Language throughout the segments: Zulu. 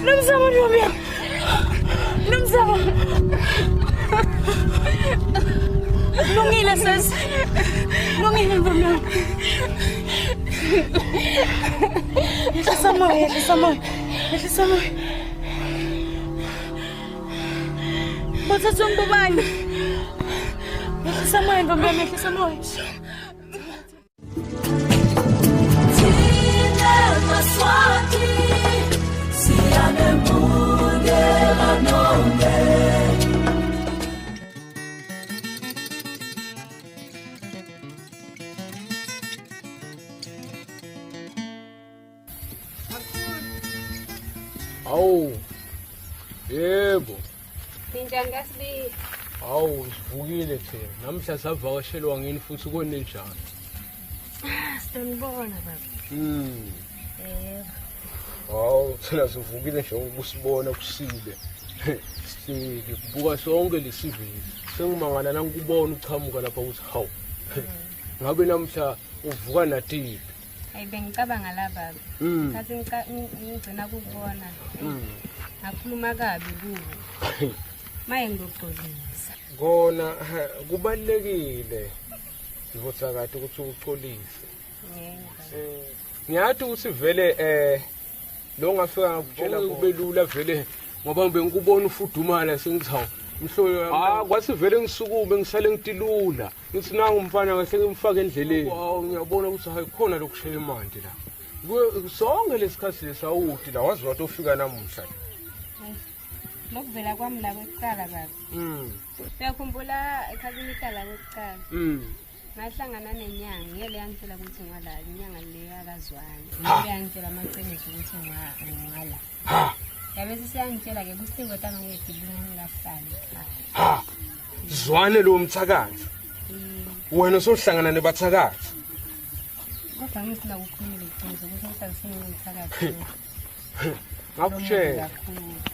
Nomzamo ntombi yam. Nomzamo. Lungile sesi. Lungile ntombi yam. Yehlisa moya, yehlisa moya. Yehlisa moya. Bathathwe ngubani? Yehlisa moya ntombi yam, yehlisa moya. Hawu. Yebo. Ninjani kaSibiya? Hawu, sivukile thina. Namhla savakashelwa ngini futhi kone njani? Ah, Sitonibona baba. Yebo. Hawu, thina sivukile nje ukusibona kusile. Sikubuka sonke lesivisi. Sengimangala nangikubona uchamuka lapha ukuthi hawu. Ngabe namhla uvuka natiphi? Hayi bengicabanga la baba. Khathi ngigcina kukubona. Ngakhuluma kabi kuwe. Maye ngizoxolisa. Kona kubalekile ndvodzakati ukuthi uxolise. Yebo. Ngiyathi ukuthi vele lo ngafika ngakutshela kube lula vele ngoba bengikubona ufudumala sengithi hawu mhloyo. Ah kwathi vele ngisukume ngisale ngitilula. Ngithi nangu umfana kahle ngimfake endleleni. Wow ngiyabona ukuthi hayi khona lokushaya imandi la. Sonke lesikhathi lesawuti la wazi wathi ufika namuhla. Lokuvela kwami la kwekuqala baba. Uyakhumbula ekhasini iqala kwekuqala. Ngahlangana nenyanga ngele yangitshela ukuthi ngwala inyanga le yakazwani. Ngele yangitshela amaqiniso ukuthi ngwala. Ha. Yabe sesiyangitshela ke ukuthi ingotana ngiyedibunga ngingahlali ekhaya. Ha. Zwane lo mthakathi. Wena usohlangana nebathakathi. Kodwa ngisina kukhulumile iqiniso ukuthi ngihlalisene nomthakathi. Ngakutshela.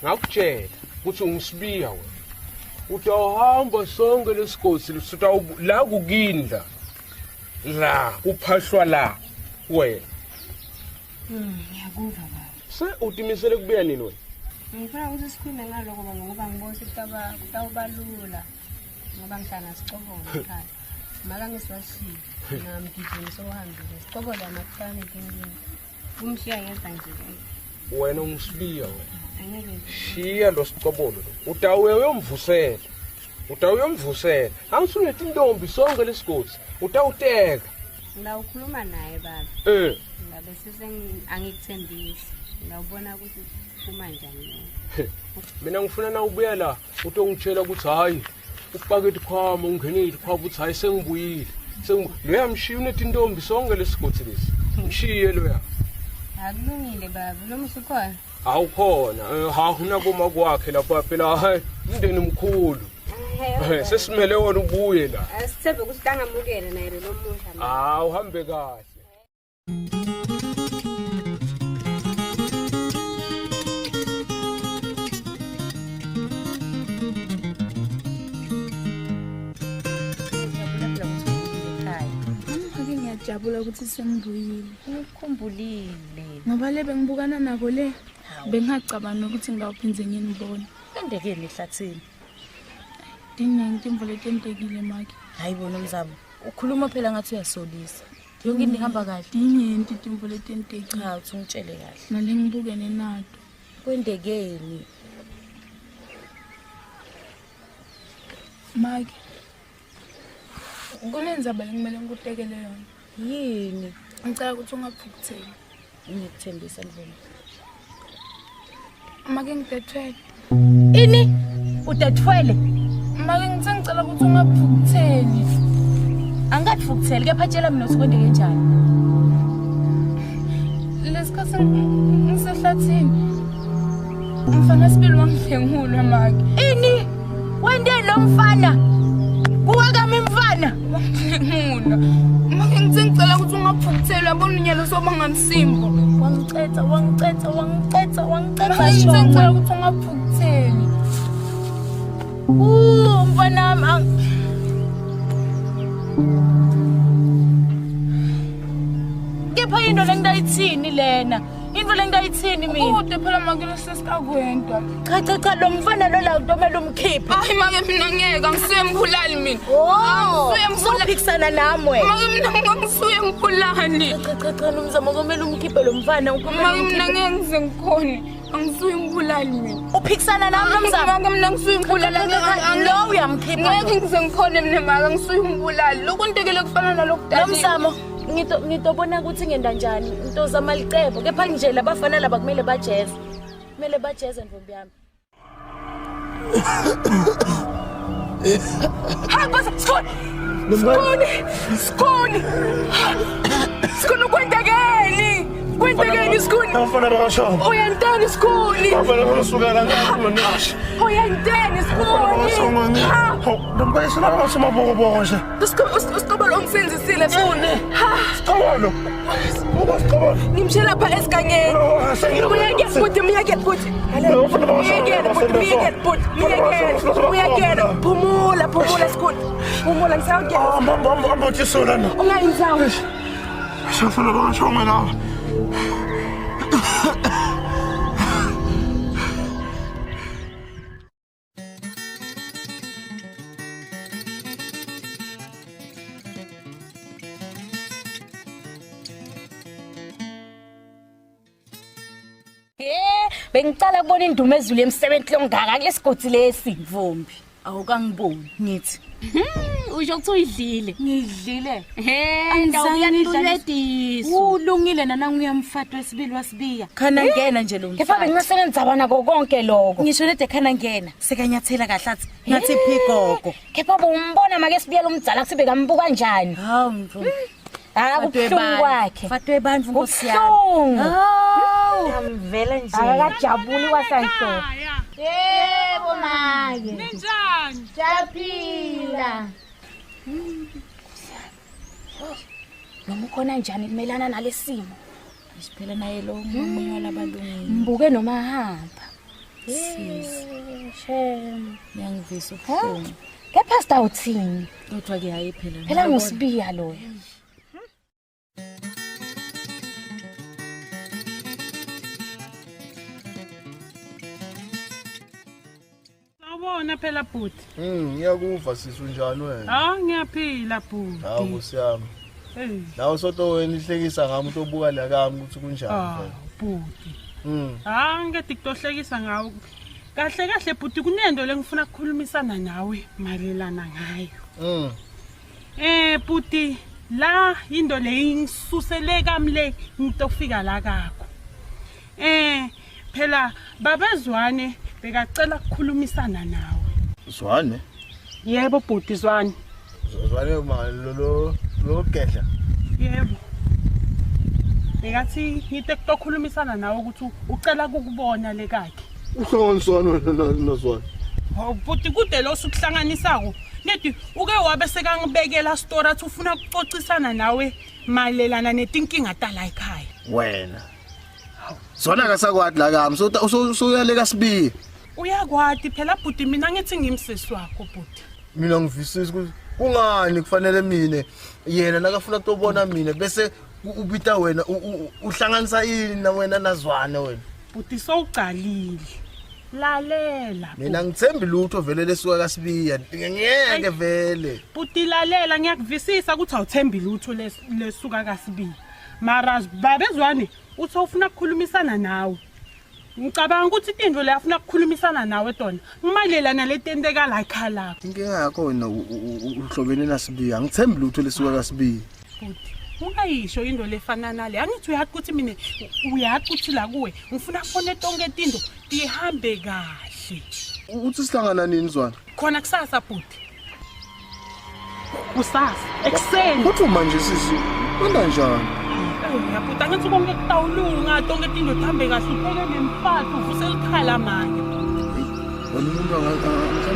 Ngakutshela ukuthi ungisibiya wena. Utawuhamba sonke lesigodi la kukini la. La kuphahlwa la wena. Ngiyakuva baba. Se utimisele kubuya nini wena? Ngifuna ukuthi sikhulume ngaloko baba ngoba ngibona ukuthi kutawuba lula ngoba ngihlala nasicobolo ekhaya. Maka ngisiwashile namgijimi sowuhambile. Sicobolo amakuhlane tinkini. Kumshiya ngedwa nje. Wena ungisibiya wena. Angeke. Shiya lo sicobolo lo. Utawuye uyomvusela. Utawuyomvusela. Angisunetintombi sonke lesigodi. Utawuteka. Ngawukhuluma naye baba. Ngabe sise angikuthembisi. Ngawubona ukuthi uma njani. Mina ngifuna na ubuya la utongitshela ukuthi hayi upakete ikhwama ungenile ikhwama ukuthi hayi sengibuyile. Loya mshiya unetintombi sonke lesigodi lesi. Mshiye loya. Akulungile baba, noma usukhona. Awukhona, ha unakuma kwakhe lapha phela hayi umndeni mkhulu. Sesimele wona ubuye la. Asithembe ukuthi tangamukela naye lo musha. Ah uhambe kahle. Ake ngiyajabula ukuthi sengibuyile. Ngikukhumbulile. Ngoba le bengibukana nako le bengingacabani ukuthi ngawuphindze nginibone. Kwendekeni ehlathini? Diningi timvo letentekile make. Hayi bona umzamo. Ukhuluma phela ngathi uyasolisa. Yonke into ihamba kahle. Dinyenti timvo letentekile. Cha uthi ungitshele kahle. Nale ngibukene nato. Kwendekeni? Make. Kunenzaba lekumele ngikutekele yona. Yini? Ngicela ukuthi ungaphukutheli. Ngikuthembisa Ndlovu. Make ngidethwele. Ini? Udethwele? Make ngithe ngicela ukuthi ungaphukutheli. Angikathukutheli kepha tshela mina ukuthi kwendeke kanjani. Lesikhathi ngisehlathini. Umfana sibili wangidlengula make. Ini? Wende lo mfana. Kuwe kami mfana. Wangidlengula. Make ngithe ngicela ukuthi ungaphukutheli uyabona unyalo soba ngamsimbo. Wangicetha, wangicetha, wangicetha, wangicetha. Make ngithe ngicela ukuthi ungaphukutheli. Mfana wami. Kepha into lengitayithini lena? Into le ngayithini mina? Kude phela make lesesikakwenta. Cha cha cha lo mfana lo la utomele umkhiphe. Hayi make mina ngeke angisuye mbulali mina. Oh, Angisuye mbulali. uphikisana nami wena. Make mina ngangisuye mbulali. Cha cha cha nomzamo komele umkhiphe lo mfana ukumele Make mina umkhiphe. ngeke ngize ngikhone. Angisuye mbulali mina. Uphikisana nami nomzamo. Make mina ngisuye mbulali. Lo uyamkhipha. Ngeke ngize ngikhone mina make angisuye mbulali. Lokhu ntekele kufana nalokudala. Nomzamo ngito ngitobona ukuthi ngenda njani. Ngitozama licebo kepha nje labafana laba kumele bajeze. Kumele bajeze ntombi yami. Hayi bese sikhona. Sikhona. Sikhona. Sikhona kwentekeni? Kwentekeni sikhona? Abafana bakashona. Uyantani sikhuni? Abafana basukela ngakho. Uyantani sikhuni? Ha! Nombayisela abasomabokoboko nje. Usiqobolo ongisenzisile sikhuni. Ha! Siqobolo. Ukusiqobolo. Ngimshiye lapha esigangeni. Uyeke futhi, uyeke futhi. Uyekele futhi, uyekele futhi, uyekele. Uyekele. Phumula, phumula sikhuni. Phumula ngisawukela. Hamba hamba hamba uthi lana. Ungayinzawo. Abafana bakashona laba. Eh, bengicala kubona indumo ezulu emsebenzi longaka kulesigodi lesi. Mvumbi, awukangiboni ngithi. Usho ukuthi uyidlile. Ngidlile. He, Angizange ngidlale. ndawuyatulwediso. Ulungile nanangu uyamfata wesibili wasibiya. Khana ngena nje lo Kepha mfana. bengingasenenzaba nako konke lokho. Ngisho nede khana ngena sekanyathela kahle athi ngathi phigogo. Kepha bowumbona make sibiyela umdzala kuthi bekambuka kanjani. Hawu mvumbi. Ah, kubuhlungu kwakhe. Fatwe bantu nkosi yami. Kubuhlungu. Hawu. Amvela nje. Akakajabuli kwasanhlobo. Yebo make. Ninjani? Siyaphila. Noma ukhona njani kumelana nalesimo. Phela naye lo munye walabalungile. Mbuke noma hamba. Sisi. Shem. Ngiyangivisa ubuhlungu. Kepha sitawuthini? Kodwa ke hayi phela. Phela ngusibiya loyo. Sawubona phela bhuti. Ngiyakuva sisi unjani wena? Hawu ngiyaphila bhuti. Hawu Nkosi yami. Hey, Nawe soto wena ihlekisa ngami utobuka la kami ukuthi kunjani ah vele. bhuti. Mm. Ah ngeke kutohlekisa ngawe. Kahle kahle bhuti kunento lengifuna ukukhulumisana nawe mayelana ngayo. Bhuti la into le ingisusele kami le ngitofika la kakho. Phela babezwane bekacela ukukhulumisana nawe. Zwane. Yebo bhuti Zwane. Zwane ma lo lo lo gedla. Yebo. Bekathi ngite kutokhulumisana nawe ukuthi ucela ukukubona le kakhe. Uhlanganiswana wena nazwane. Hawu bhuti kude lo sukuhlanganisako. Nedi uke wabe sekangibekela story athi ufuna ukucocisana nawe mayelana netinkinga tala ekhaya. Wena. Zona akasakwadi la kami. So soyaleka sibiya. Uyakwati phela bhuti mina ngithi ngimsisi wakho bhuti. Mina ngivisisa ukuthi kungani kufanele mine yena nakafuna kutobona mina bese ubita wena uhlanganisa ini na wena nazwane wena. Bhuti sowucalile. Lalela. Mina ngithembi lutho vele lesuka kaSibiya. Ngeke vele. Bhuti lalela ngiyakuvisisa ukuthi awuthembi lutho lesuka kaSibiya. Mara babezwane uthi ufuna ukukhulumisana nawe. Ngicabanga ukuthi into le afuna ukukhulumisana nawe tona. Ngimalelana letenteka la ekhaya lakho. Inkinga yakho wena uhlobene naSibiya. Angithembi lutho lesuka kaSibiya. Bhuti, ungayisho into lefana nale. Angithi uyazi ukuthi mina uyazi ukuthi la kuwe ngifuna kubona tonke tinto tihambe kahle. Uthi sihlangana nini Zwana? Khona kusasa bhuti. Kusasa ekuseni. Uthi manje sisi wenda njani? Yabhuti angithi konke kutawulunga tonke tinto tihambe kahle upheke nemfati uvuse likhala manje. Wena umuntu mhlawumbe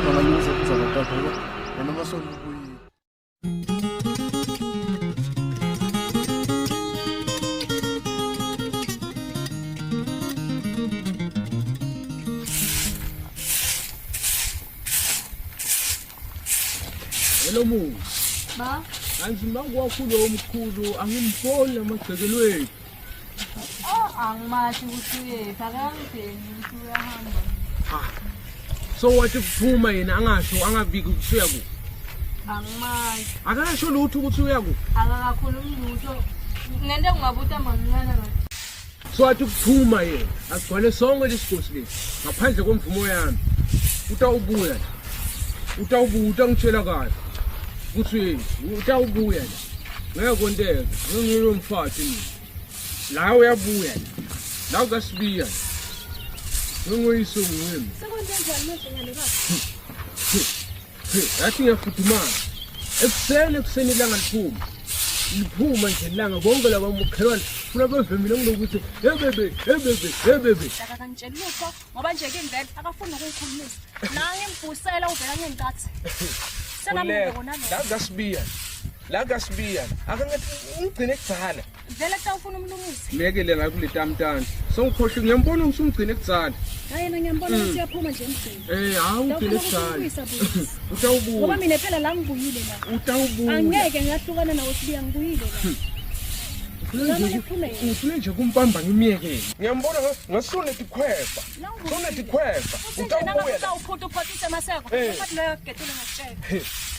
angaluza kuzala kwakho ngoba wena masolo ubuyile. Hello mu. Ba? Kanti makwakho lo omkhulu angimboni amagcekelweni. Oh, Angimathi ukuthi uyephi, akangitsheli ukuthi uyahamba. So wathi kuphuma yena angasho angabiki ukuthi uya kuphi. Angimazi. Akasho lutho ukuthi uya kuphi. Akakakhulumi lutho. Ngento ngingabuta mamncane ngathi. So wathi kuphuma yena agcwale sonke lesigosi lesi ngaphandle komvumo yami. Utawubuya la. Utawubuya utangitshela kahle ukuthi utawubuya la. Ngeke konteke ngingilo mfati mina. La uyabuya la. La ukasibiya. Ngingoyiso nguwena. Sekwenze njani manje ngale baba? Yathi ngiyafudumala. Ekuseni ekuseni ilanga liphuma. Liphuma nje ilanga bonke laba mukhelwane funa bevemile ngilokuthi hey bebe hey bebe hey bebe. Akangitsheli lutho ngoba nje kimi vele akafuni nokungikhulumisa. La ngimvusela uvela ngenkathi. Senamile kona lo. La kasibiya. La kasibiya. Akangathi ungigcine kudzala. Vele kutawufuna umlungisi. Mekele la kule tamtana. Songikhohle ngiyambona usungigcine kudzala. Hayi yena ngiyambona ukuthi uyaphuma nje emgcini. Eh hawu ugcine kudzala. Utawubuya. Ngoba mina phela la ngibuyile la. Utawubuya. Angeke ngiyahlukana nawe sibiya ngibuyile la. Ufuna nje kumpamba ngimyekele. Ngiyambona ngasone tikhwefa. Sone tikhwefa. Utawubuya. Utawuphutha uphathise maseko. Ufathi leyo getule ngiyakutshela.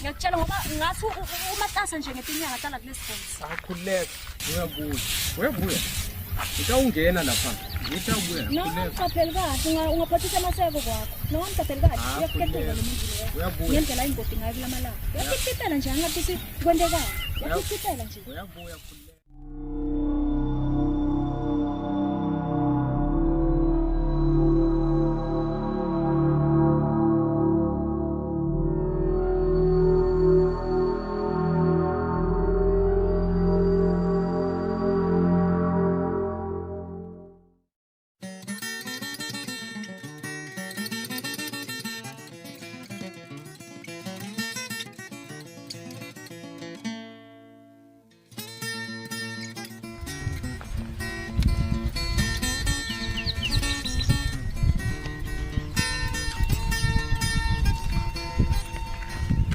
Ngiyakutshela ngoba ngathi umatasa nje ngetinyanga hlala kulesi sigodi. Akhuleka. Uyabuya. Uyabuya. Utawungena lapha. Utawubuya. No, qaphela kahle ungaphathisa amaseko kwakho. No, ngiqaphela kahle. Uyakuketula lo muntu loyo. Uyabuya. Ngendlela ingodi ngayo kulamalanga. Uyakuketela nje angathi ukuthi kwentekani. Uyakuketela nje. Uyabuya.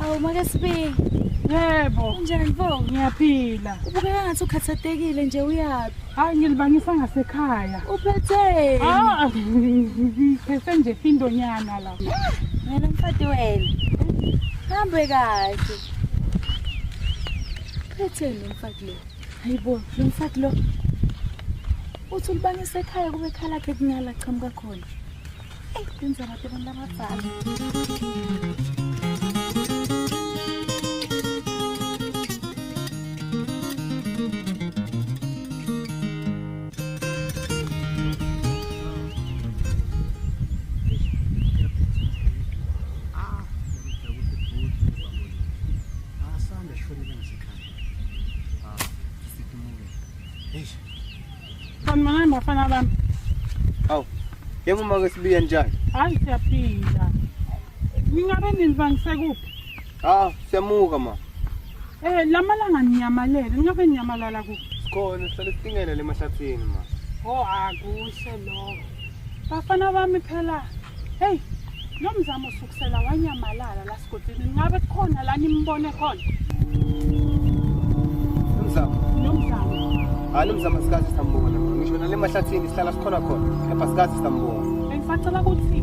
Awu make Sibi. Yebo. Unjani bo? Ngiyaphila. Ubukeka ngathi ukhathatekile nje uyaphi? Hayi ngilibangisa ngasekhaya. Uphetheni? Ah, ngiphethe nje findonyana la. Wena mfati wena. Hambe kahle. Uphetheni lo mfati lo? Hayibo, lo mfati lo. Uthi ulibangisa ekhaya kube ekhaya lakhe kungala qhamuka khona. Eyi, tindzaba tebantu labadzala. Sanibonani bafana bami. Hawu. Yebo make Sibiya njani? Hayi siyaphila. Ningabe nilibangise kuphi? Ah, siyamuka ma. Lamalanga ninyamalele, ningabe ninyamalala kuphi? Sikhona sihlale sitingela le mahlathini ma. Oh, akusho lokho. Bafana bami phela. Hey, lo mzamo usukusela wanyamalala la sigodini. Ningabe kukhona la nimbone khona? Nomzamo. Nomzamo. Hayi nomzamo sikaze sambona ma. Ngisho nale mahlathini sihlala sikhona khona. Kepha sikaze sambona. Bengisacela ukuthi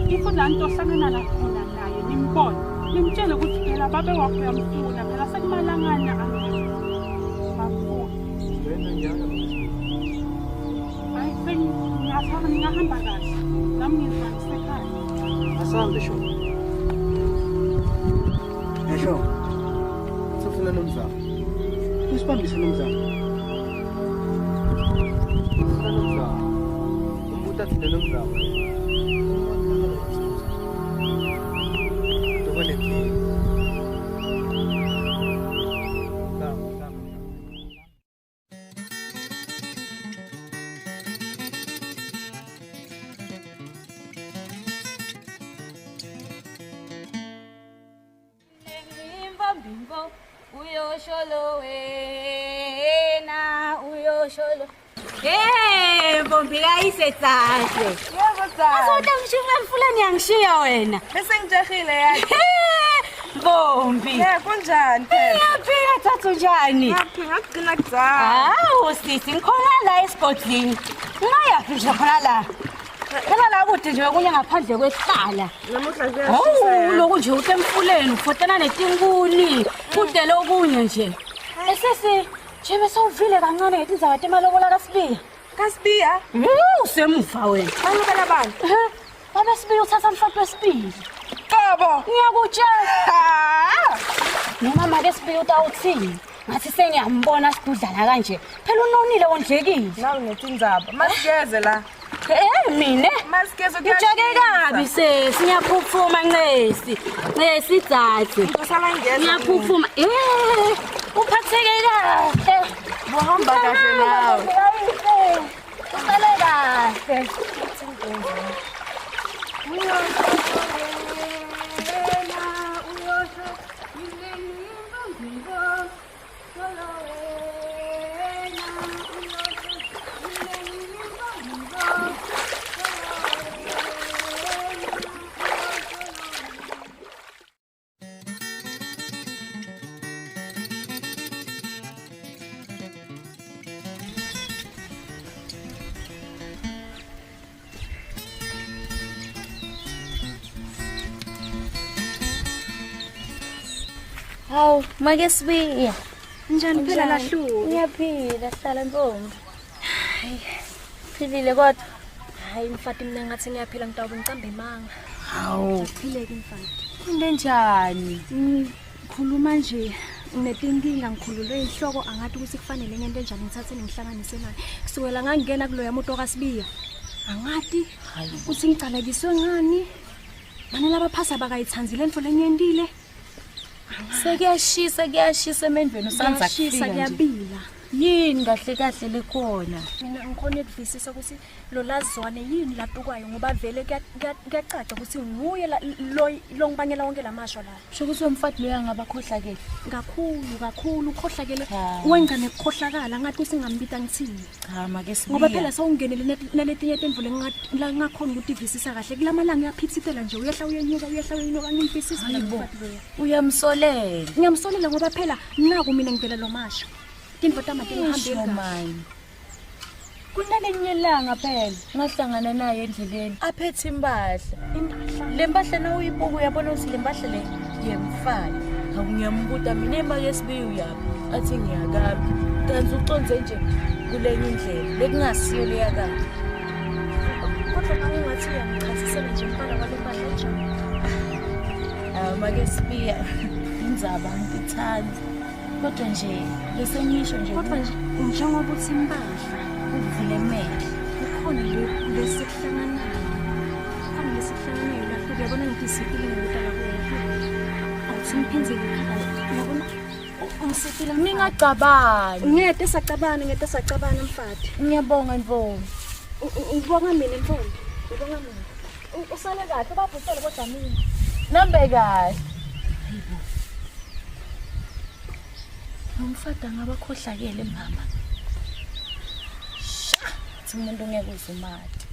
if la nto ohlangana la khona naye nimbone. Nimtshele ukuthi phela babe wakho uyamfuna phela sekumalangana bamfuna. Hayi sengingathanda ngingahamba kahle. Nami ngizibangise ekhaya. Asambe sho. Esho. Sifuna nomzamo. Usibambise nomzamo. Sifuna nomzamo. Umbuta thina nomzamo. Tobane nkinga. Bimbo, uyosholo wena, uyosholo. Hey, Ntombi kayise dzadze. Yebo dzadze. Asota ngishiya emfuleni yangishiya wena. Bese ngijahile yazi. Ntombi. Eh kunjani phela? Ngiyaphila thathu njani? Ngiyaphila ngakugcina kudala. Hawu sisi ngikhona la esigodlini. Ngayaphi nje khona la? Phela la kude nje okunye ngaphandle kwesihlala. Namuhla kuyashisa. Hawu lokhu nje uthi emfuleni ufotana netinkuni. Kude lokunye nje. Esisi nje bese uvile kancane ngetindzaba temalobola kaSibiya. KaSibiya? Usemuva wena. Balobela bani? Baba Sibiya uthatha umfati wesibili. Qobo. Ngiyakutshela. Noma make Sibiya utawuthini? Ngathi sengiyambona sidudlana kanje. Phela unonile wondlekile. Nawu netindzaba. Masigeze la. Eh mina? Masigeze Ngijake kabi sesi, ngiyaphuphuma Ncesi. Ncesi dzadze. Ngosala ngeza. Ngiyaphuphuma. Eh, uphatheke kahle. Buhamba kahle nawe. Usale kahle. Hawu, make sibiya. Njani phela lahluki? Ngiyaphila, hlala ntombi. Hayi. Philile kodwa. Hayi mfati mina ngathi ngiyaphila ngitawube ngicambe imanga. Hawu. Phileke mfati. Into njani? Ngikhuluma nje nginetinkinga ngikhululwe inhloko angathi ukuthi kufanele ngento enjani ngithathe ngihlanganise naye. Kusukela ngangena kuloya moto kaSibiya. Angati ukuthi ngicalekiswe ngani. Mane labaphasa bakayithanzi lento lenyentile. Sekuyashisa kuyashisa emendweni usanza Kuyashisa kufika nje. kuyabila. Yini kahle kahle lekhona? Mina ngikhona ukuvisisa ukuthi lo lazwane yini latukwayo ngoba vele kuyacaca ukuthi nguye lo lo ngibangela wonke lamashwa la. Sho ukuthi umfati loya ngabakhohlakele. Kakhulu kakhulu ukhohlakele Cha. wenza nekukhohlakala ngathi ukuthi ngambita ngithini. Cha make sibiya. Ngoba phela sewungenele naletinye tintfo la ngakhona ukutivisisa kahle kulamalanga uyaphithithela nje uyehla uyenyuka uyehla uyenyuka angimvisisi mina Hayibo. mfati loya. Uyamsolela. Ngiyamsolela ngoba phela naku mina ngivela lo masha. Tintfo tami atingihambeli Isho kahle. mani. Kunalenye ilanga phela ngahlangana naye endleleni aphethe impahla. Impahla. Le mpahla na uyibuka uyabona ukuthi le mpahla le yemfana. Hawu ngiyambuta mina emake sibiya uyaphi? Athi ngiyakaphi. Kanti uconze nje kulenye indlela bekungasiyo leyakaphi. Kodwa uma ungathi uyangichazisela nje umbala wale mpahla njani? Ah make sibiya indzaba angithandi. Kodwa nje lesengisho nje Kodwa nje njengoba uthi impahla kuvule emehlo. kukhona lesikuhlanganayo. Kukhona lesikuhlanganayo lapho uyabona ngitisipile ngokudala kuwe. Awuthi ngiphindze ngikhala. Uyabona ungisipile Ningacabangi. Ngeke sacabana ngeke sacabana mfati. Ngiyabonga Ntombi. Ngibonga mina Ntombi. Ngibonga mina. Usale kahle ubabhusele kodwa mina. Nambe kahle. Hayibo. Lo mfati angabakhohlakele mama. Sha, thi umuntu ngeke uzumate.